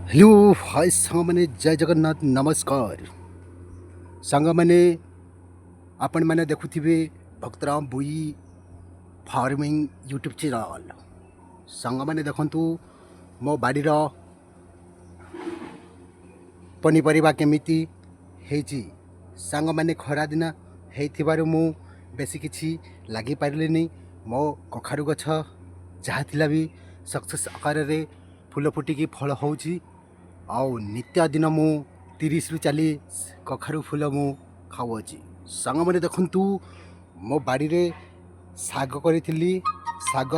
Hello, high ସାଙ୍ଗମାନେ, ଜୟ ଜଗନ୍ନାଥ, ନମସ୍କାର ସାଙ୍ଗମାନେ। ଆପଣମାନେ ଦେଖୁଥିବେ Bhaktaram Bhoi farming YouTube channel. ସାଙ୍ଗମାନେ, ଦେଖନ୍ତୁ ମୋ ବାଡ଼ିର ପନିପରିବା କେମିତି ହେଇଛି। ସାଙ୍ଗମାନେ, ଖରାଦିନ ହେଇଥିବାରୁ ମୁଁ ବେଶୀ କିଛି ଲାଗିପାରିଲିନି। ମୋ କଖାରୁ ଗଛ ଯାହା ଥିଲା ବି ସକ୍ସେସ୍ ଆକାରରେ ଫୁଲ ଫୁଟିକି ଫଳ ହେଉଛି। ଆଉ ନିତ୍ୟ ଦିନ ମୁଁ 30ରୁ 40 କଖାରୁ ଫୁଲ ମୁଁ ଖାଉଅଛି। ସାଙ୍ଗମାନେ, ଦେଖନ୍ତୁ ମୋ ବାଡ଼ିରେ ଶାଗ କରିଥିଲି। ଶାଗ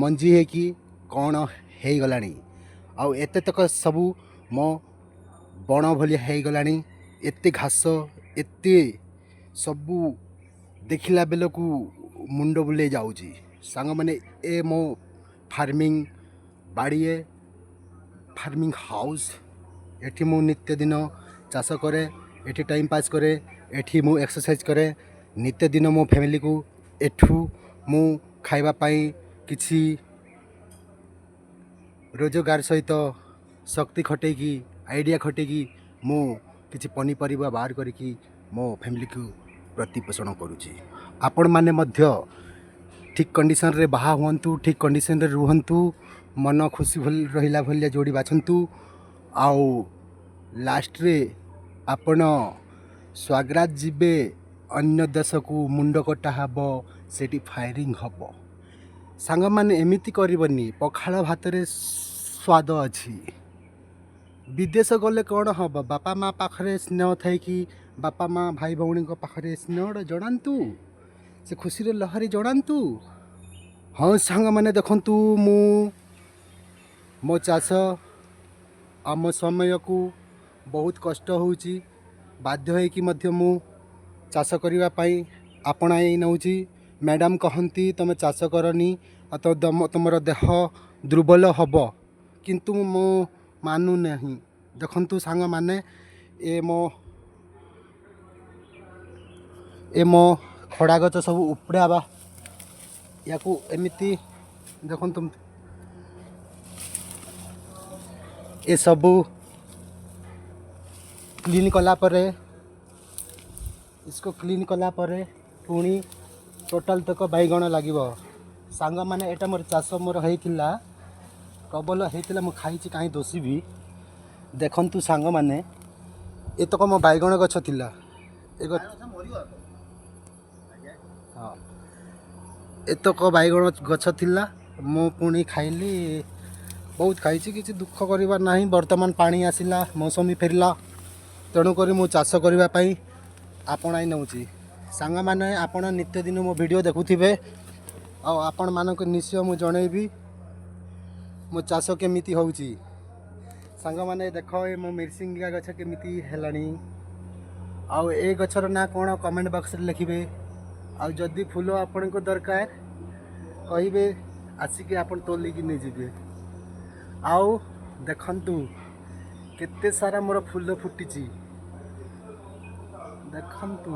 ମଞ୍ଜି ହେଇକି କ'ଣ ହେଇଗଲାଣି। ଆଉ ଏତେ ତକ ସବୁ ମୋ ବଣ ଭଳିଆ ହେଇଗଲାଣି। ଏତେ ଘାସ, ଏତେ ସବୁ ଦେଖିଲା ବେଳକୁ ମୁଣ୍ଡ ବୁଲେଇ ଯାଉଛି। ସାଙ୍ଗମାନେ, ଏ ମୋ ଫାର୍ମିଂ ବାଡ଼ିଏ, ଫାର୍ମିଂ ହାଉସ୍। ଏଠି ମୁଁ ନିତ୍ୟଦିନ ଚାଷ କରେ, ଏଠି ଟାଇମ୍ ପାସ୍ କରେ, ଏଠି ମୁଁ ଏକ୍ସରସାଇଜ୍ କରେ। ନିତ୍ୟଦିନ ମୋ ଫ୍ୟାମିଲିକୁ ଏଠୁ ମୁଁ ଖାଇବା ପାଇଁ କିଛି ରୋଜଗାର ସହିତ ଶକ୍ତି ଖଟେଇକି, ଆଇଡ଼ିଆ ଖଟେଇକି ମୁଁ କିଛି ପନିପରିବା ବାହାର କରିକି ମୋ ଫ୍ୟାମିଲିକୁ ପ୍ରତିପୋଷଣ କରୁଛି। ଆପଣମାନେ ମଧ୍ୟ ଠିକ୍ କଣ୍ଡିସନରେ ବାହା ହୁଅନ୍ତୁ, ଠିକ୍ କଣ୍ଡିସନରେ ରୁହନ୍ତୁ, ମନ ଖୁସି ରହିଲା ଭଳିଆ ଯୋଡ଼ି ବାଛନ୍ତୁ। ଆଉ ଲାଷ୍ଟରେ ଆପଣ ସ୍ୱର୍ଗରାଜ ଯିବେ ଅନ୍ୟ ଦେଶକୁ, ମୁଣ୍ଡ କଟା ହେବ, ସେଠି ଫାୟାରିଂ ହେବ। ସାଙ୍ଗମାନେ, ଏମିତି କରିବନି। ପଖାଳ ଭାତରେ ସ୍ୱାଦ ଅଛି। ବିଦେଶ ଗଲେ କ'ଣ ହେବ? ବାପା ମା ପାଖରେ ସ୍ନେହ ଥାଇକି, ବାପା ମା, ଭାଇ ଭଉଣୀଙ୍କ ପାଖରେ ସ୍ନେହଟା ଜଣାନ୍ତୁ, ସେ ଖୁସିରେ ଲହରୀ ଜଣାନ୍ତୁ। ହଁ ସାଙ୍ଗମାନେ, ଦେଖନ୍ତୁ ମୁଁ ମୋ ଚାଷ। ଆମ ସମୟକୁ ବହୁତ କଷ୍ଟ ହେଉଛି। ବାଧ୍ୟ ହେଇକି ମଧ୍ୟ ମୁଁ ଚାଷ କରିବା ପାଇଁ ଆପଣାଇ ନେଉଛି। ମ୍ୟାଡ଼ାମ୍ କହନ୍ତି, ତୁମେ ଚାଷ କରନି ଆଉ ତ ତୁମର ଦେହ ଦୁର୍ବଳ ହେବ। କିନ୍ତୁ ମୁଁ ମାନୁନାହିଁ। ଦେଖନ୍ତୁ ସାଙ୍ଗମାନେ, ଏ ମୋ ଖଡ଼ା ଗଛ ସବୁ ଉପୁଡ଼ା ବା ୟାକୁ ଏମିତି ଦେଖନ୍ତୁ। ଏସବୁ କ୍ଲିନ୍ କଲା ପରେ, इसको କ୍ଲିନ୍ କଲା ପରେ ପୁଣି ଟୋଟାଲ୍ ତକ ବାଇଗଣ ଲାଗିବ। ସାଙ୍ଗମାନେ, ଏଇଟା ମୋର ଚାଷ ମୋର ହେଇଥିଲା, ପ୍ରବଳ ହେଇଥିଲା। ମୁଁ ଖାଇଛି, କାହିଁ ଦୋଷିବି? ଦେଖନ୍ତୁ ସାଙ୍ଗମାନେ, ଏତକ ମୋ ବାଇଗଣ ଗଛ ଥିଲା। ଏ ହଁ, ଏତକ ବାଇଗଣ ଗଛ ଥିଲା। ମୁଁ ପୁଣି ଖାଇଲି, ବହୁତ ଖାଇଛି। କିଛି ଦୁଃଖ କରିବାର ନାହିଁ। ବର୍ତ୍ତମାନ ପାଣି ଆସିଲା, ମୌସୁମୀ ଫେରିଲା, ତେଣୁକରି ମୁଁ ଚାଷ କରିବା ପାଇଁ ଆପଣାଇ ନେଉଛି। ସାଙ୍ଗମାନେ, ଆପଣ ନିତ୍ୟଦିନ ମୋ ଭିଡ଼ିଓ ଦେଖୁଥିବେ ଆଉ ଆପଣମାନଙ୍କୁ ନିଶ୍ଚୟ ମୁଁ ଜଣେଇବି ମୋ ଚାଷ କେମିତି ହେଉଛି। ସାଙ୍ଗମାନେ, ଦେଖ, ଏ ମୋ ମିର୍ସିଙ୍ଗା ଗଛ କେମିତି ହେଲାଣି। ଆଉ ଏ ଗଛର ନାଁ କ'ଣ କମେଣ୍ଟ ବକ୍ସରେ ଲେଖିବେ। ଆଉ ଯଦି ଫୁଲ ଆପଣଙ୍କୁ ଦରକାର କହିବେ, ଆସିକି ଆପଣ ତୋଳିକି ନେଇଯିବେ। ଆଉ ଦେଖନ୍ତୁ କେତେ ସାରା ମୋର ଫୁଲ ଫୁଟିଛି, ଦେଖନ୍ତୁ।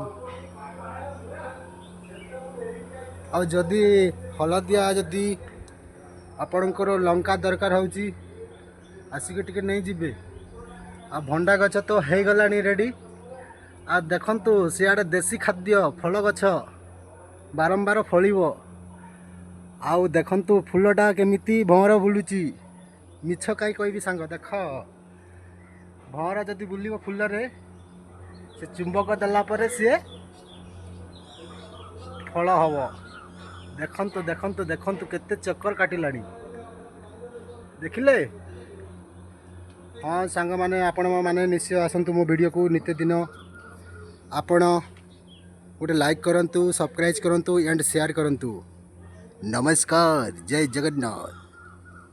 ଆଉ ଯଦି ହଳଦିଆ, ଯଦି ଆପଣଙ୍କର ଲଙ୍କା ଦରକାର ହେଉଛି, ଆସିକି ଟିକେ ନେଇଯିବେ। ଆଉ ଭଣ୍ଡା ଗଛ ତ ହେଇଗଲାଣି ରେଡ଼ି। ଆଉ ଦେଖନ୍ତୁ ସିଆଡ଼େ ଦେଶୀ ଖାଦ୍ୟ ଫଳ ଗଛ ବାରମ୍ବାର ଫଳିବ। ଆଉ ଦେଖନ୍ତୁ ଫୁଲଟା କେମିତି ଭଅଁର ବୁଲୁଛି। ମିଛ କାହିଁ କହିବି ସାଙ୍ଗ? ଦେଖ, ଭଅଁର ଯଦି ବୁଲିବ ଫୁଲରେ, ସେ ଚୁମ୍ବକ ଦେଲା ପରେ ସିଏ ଫଳ ହବ। ଦେଖନ୍ତୁ, ଦେଖନ୍ତୁ, ଦେଖନ୍ତୁ, କେତେ ଚକର କାଟିଲାଣି, ଦେଖିଲେ? ହଁ ସାଙ୍ଗମାନେ, ଆପଣମାନେ ନିଶ୍ଚୟ ଆସନ୍ତୁ ମୋ ଭିଡ଼ିଓକୁ। ନିତ୍ୟଦିନ ଆପଣ ଗୋଟେ ଲାଇକ୍ କରନ୍ତୁ, ସବସ୍କ୍ରାଇବ୍ କରନ୍ତୁ ଆଣ୍ଡ ସେୟାର କରନ୍ତୁ। ନମସ୍କାର, ଜୟ ଜଗନ୍ନାଥ।